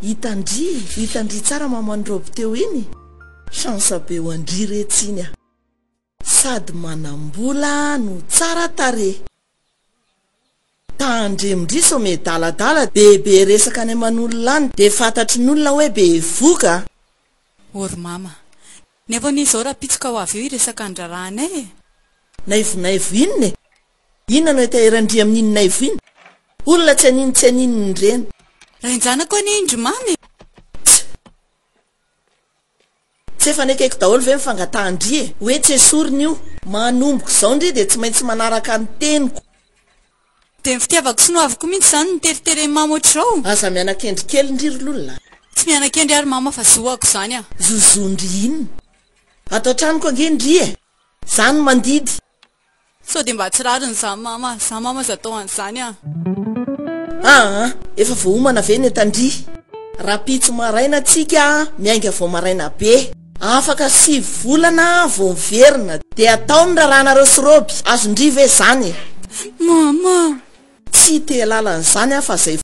Hitan-dry e! Hitan-dry tsara maman'i Roby teo iny? Chance be ho an-dry retsy iny a! Sady manam-bola no tsara tarehy. Tandremo-ndry sao miadaladala de be resaka any aman'olona any de fantatry ny olona hoe bevoka a! Ô ry mama, nefa anie izao rahampitso ka ho avy eo hiresaka ny raharahanay e! Naivonaivo inona e? Inona no etaheran-dry amin'iny Naivo iny? Olona tsy anino tsy aninona ireny. Rain-janako anie iny ry mama e! Tsia. Tsy efa nekeko daholo ve ny fangatahan-dry e? Hoe tsy esorina io. Manomboka izao ndry dia tsy maintsy manaraka ny teniko. Dia ny fitiavako sy ny hoaviko mihitsy izany no teriteren'i mama ohatr'izao? Aza miana-kendry kely ndry ry lolona a! Tsy miana-kendry ary mama fa zohako izany a! Zozon-dry inona? Ato an-tranoko ange ndry e! Za no mandidy. Sao dia mba tsy rariny izany mama a! Za mama aza atao an'izany a! Aa! Efa voaomana ve ny entan-dry? Rahampitso maraina tsika miainga vao maraina be. Afaka sivy volana vao miverina. Dia atao ny raharahanareo sy Roby. Azon-dry ve izany e? Mama! Tsy te halala an'izany aho fa izay.